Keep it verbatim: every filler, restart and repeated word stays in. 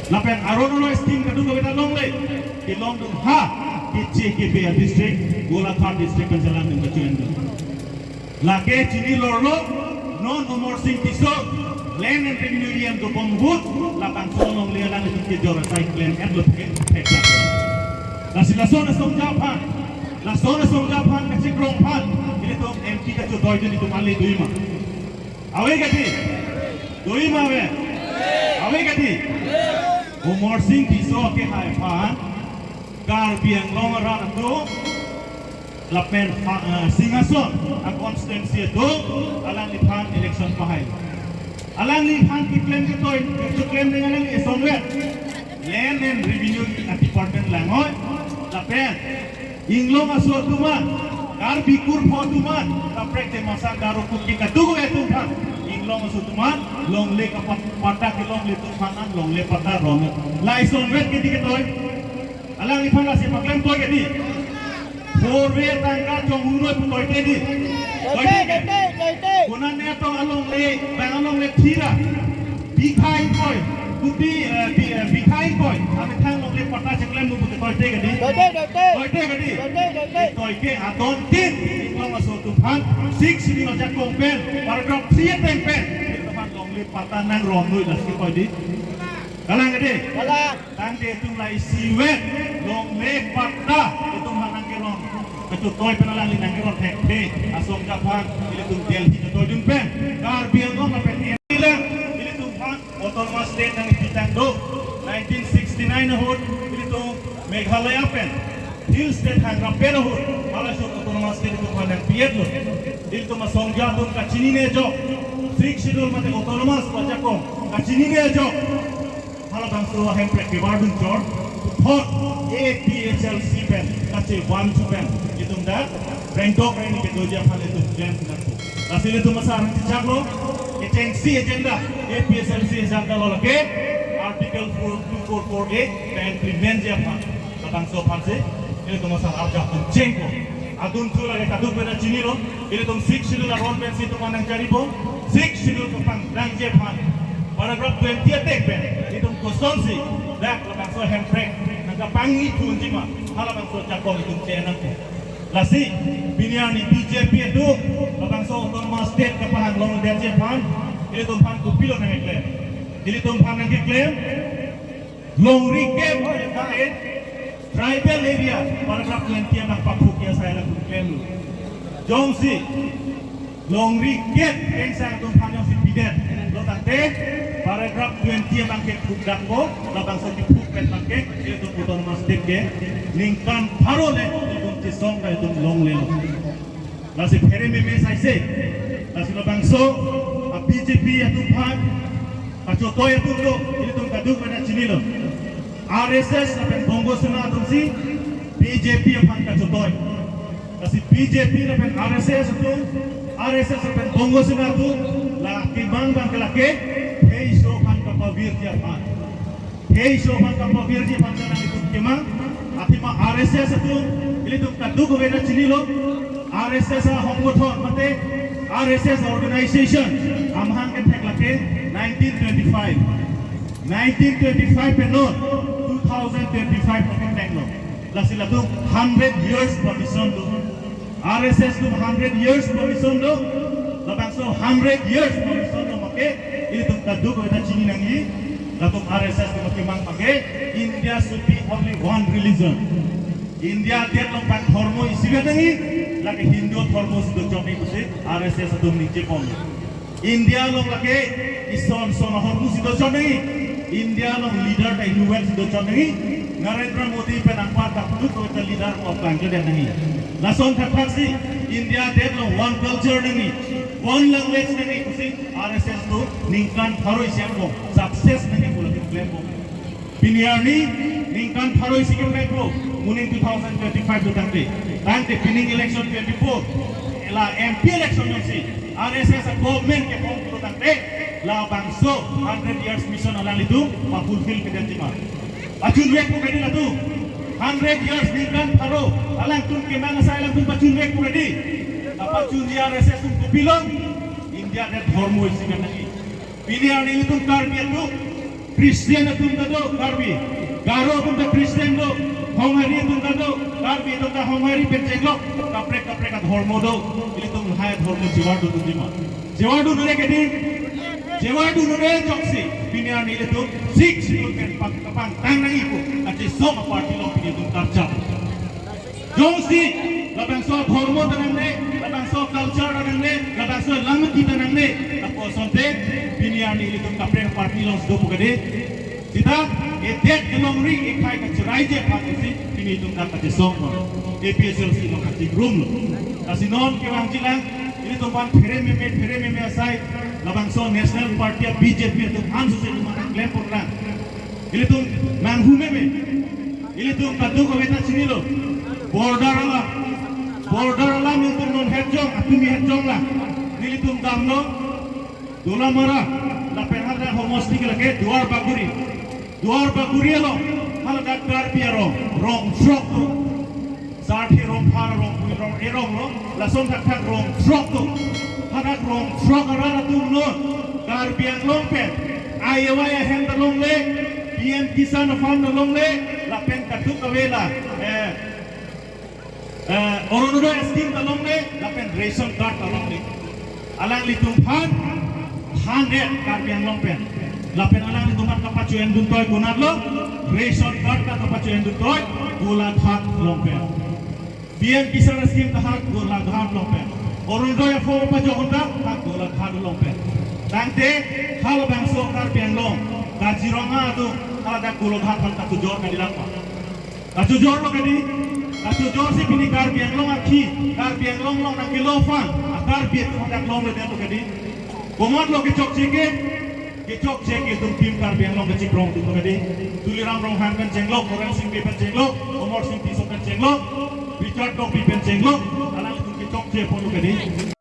Lapen aron aron scheme kadokave ta longle. Kelongdun ha, Keche Kepi a-district, Golaghat district pen chelang dun kachoen dun. Lake chini lorlo, non Amarsing Tisso, Land and Revenue E M dobom ahut, labangso alongle alanglitum kejor asai klem-etlo ke, thek lake. Lasi lason asongja aphan, lason asongja aphan, kachikrong aphan, ilitum M P kachotoi dun itum ale do-i ma? Ave kadi? Do-i ma ave? Ave kadi? Amarsing Tisso kehai aphan, Karbi Anglong arat atum, lapen ha, eh, Singhason a-constituency atum, alangliphan election pahai. Alangliphan keklem ketoi, keklem dengan alangli eson vet. Land and Revenue a-department langnoi, lapen inglong aso atum an, Karbi kurpho atum an, kaprek Dimasa Garo Kuki kadokave atum aphan, inglong aso atum an, longle kapat-, patta kelongle atum aphan an longle patta ron. La eson vet kedi ketoi. Alangliphan lasi paklem toi kedi. Four way tangka chonghunoi pu toi te di. Toi te, toi te, toi te. Konat ne to alongle, bang alongle thira. Bikha ingkoi, kopi, eh, bi-, eh, bikha ingkoi. Amethang longle patta cheklem mu pu toi te kedi. Toi te, toi te. Toi te kedi. Toi te, toi te. Toi ke adon tin, inglong aso atum aphan, six schedule ajakong pen, paragraph three ateng pen, itum aphan longle patta nangronnoi lasi toi di. Kalang kedi? Kalang. Tangte itum la isivet, longle patta itum aphan nangkeron. Kachotoi pen alangli nangkeron thekthe, asongja aphan, ilitum Delhi chotoi dun pen, Karbi Anglong lapen ilang, ilitum aphan Autonomous State nangkepitang do. Nineteen sixty-nine ahut, ilitum Meghalaya pen, Hill State hangrap pen ahut, halaso Autonomous State itum aphan nangpi-etlo. Ilitum asongja atum kachinine ajok, Sixth Schedule mate Autonomous pu ajakong, kachinine ajok. Halabangso ahemprek kevardun chor, puthot A P H L C pen, kachevan chu pen, itum dak, rengdok rengni kedoji aphan itum klem nangpo. Lasi ilitum asar chaklo, kechengsi agenda, A P H L C agenda lo lake, Article four two four four A, pen implement ji aphan. Labangso aphansi, ilitum asar arjap tum chengpo. Adun thu lake kadokave ta chinilo, ilitum Sixth Schedule aron pensi itum aphan nangcharipo, Sixth Schedule kapangdangji aphan. Paragraph twenty ateng pen, itum kosonsi, dak labangso ahemprek, nangkapangni thunji ma, halabangso ajakong itum che nangpo. Lasi, pini arni B J P atum, labangso Autonomous State kapahang longledetji aphan, ilitum aphan kopilo nangkeklem. Ilitum aphan nangkeklem, longri kep, tribal area, paragraph twenty abang paphukji asai la klemlo. Jongsi, longri kep, kengsang atum aphan jongsi pidetlo tangte, paragraph twenty abang ke phukdakpo, labangso kephuk pen abang ke, itum Autonomous State ke, ningkan pharo le, itum chesong ta itum longlelo. Lasi phere meme saise. Lasi labangso, a, B J P atum aphan, kachotoi atum lo, ilitum kadokave ta chinilo. R S S lapen Bongo Sena atumsi, B J P aphan kachotoi. Lasi B J P lapen R S S atum, R S S lapen Bongo Sena atum, la kemang abang ke lake, heiso aphan kapavirji aphan. Heiso aphan kapavirji aphan ta nanglitum kemang, athema R S S atum, ilitum kadokave ta chinilo, R S S ahongkothon mate, R S S organization, amahang kethek lake, nineteen twenty-five. Nineteen twenty-five pen non, two thousand twenty-five nangketheklo. Lasi latum hundred years permission do. R S S atum hundred years permission do, labangso hundred years permission do make, ilitum kadokave ta chini nangji, latum R S S atum kemang make, India should be only one religion. India det along bang dhormo isivet nangji, lake Hindu dhormo si dochot nangji pusi R S S atum ningje pon. India along lake ison son ahormu si dochot nangji. India along leader ta inutvet si dochot nangji. Narendra Modi pen anpar ta pulut ta leader ko klangkledet nangji. Lason thakthak si India det along one culture nangji, one language nangji pusi R S S atum ningkan pharo isi angbong success nangji pu lake klempo. Pini arni ningkan pharo isi kepekpo, muning two thousand twenty-five do tangte. Tangte pining election twenty-four, la M P election jongsi R S S a-government kepon do tangte, labangso hundred years mission alanglitum pa-fulfill kedetji ma? Pachunvekpo kedi latum. Hundred years ningkan pharo, alangtum kemang asai alangtum pachunvekpo kedi. Kapachunji R S S atum kopilo? India det dhormo isivet nangji. Pini arni itum Karbi atum, Christian atum ta do Karbi, Garo atum ta Christian do, Honghari atum ta do, Karbi atum ta Honghari pen chenglok, kaprek kaprek adhormo do, ilitum lahai adhormo chevardun dunji ma? Chevardunde kedi, chevardunde choksi, pini arni ilitum Sixth Schedule pen pang kapangtang nangji pu kachesong aparty along pini itum karchap. Jongsi labangso adhormo ta nangne, labangso culture ta nangne, labangso lamki ta nangne, lapuson te pini arni ilitum kaprek aparty along si dopo kedi. Seta edet kelongri ekhai kacheraiji aphan si pini itum dak kachesong ma, A P H L C along kachingrum lo. Lasi non kevangjilang, ilitum aphan phere meme, phere meme asai, labangso National Party B J P atum aphan suse itum aphan klemponlang. Ilitum nanghu meme. Ilitum kadokave ta chinilo. Border alam. Border alam ilitum non hetjong, atumi hetjong la. Nelitum damlo Dolamara, lapen hadak homosti ke lake Duar Bagori. Duar Bagori along, haladak Karbi arong, rong throk do. Sarthe rong phar, rong pui, rong erong lo, lason thakthak rong throk do. Hadak rong throk arat atum non Karbi Anglong pen, A Y Y ahem ta longle, P M Kisan Fund ta longle, lapen kadokave la, eh, eh, Orunodoi scheme ta longle, lapen ration card ta longle. Alanglitum aphan, than-et Karbi Anglong pen. Lapen alanglitum aphan kapacho-endun toi konatlo, ration card ta kapacho-endun toi, Golaghat along pen. P M Kisan scheme ta ha Golaghat along pen. Orunodoi aform pajok ta ha Golaghat along pen. Tangte halabangso Karbi Anglong, Kaziranga atum, haladak Golaghat aphan kachojor kalilang ma? Kachojor lo kedi, kachojor si pini Karbi Anglong akhei, Karbi Anglong along nangkelo aphan, a Karbi atum hadak longledet lo kedi. Komatlo kechokche ke, kechokche ke itum Team Karbi Anglong kachingkrong atum lo kedi. Tuliram Ronghang pen chenglok, Horensing Bey pen chenglok, Amarsing Tisso pen chenglok, Richard Tokbi pen chenglok, alanglitum kechokche apot lo kedi.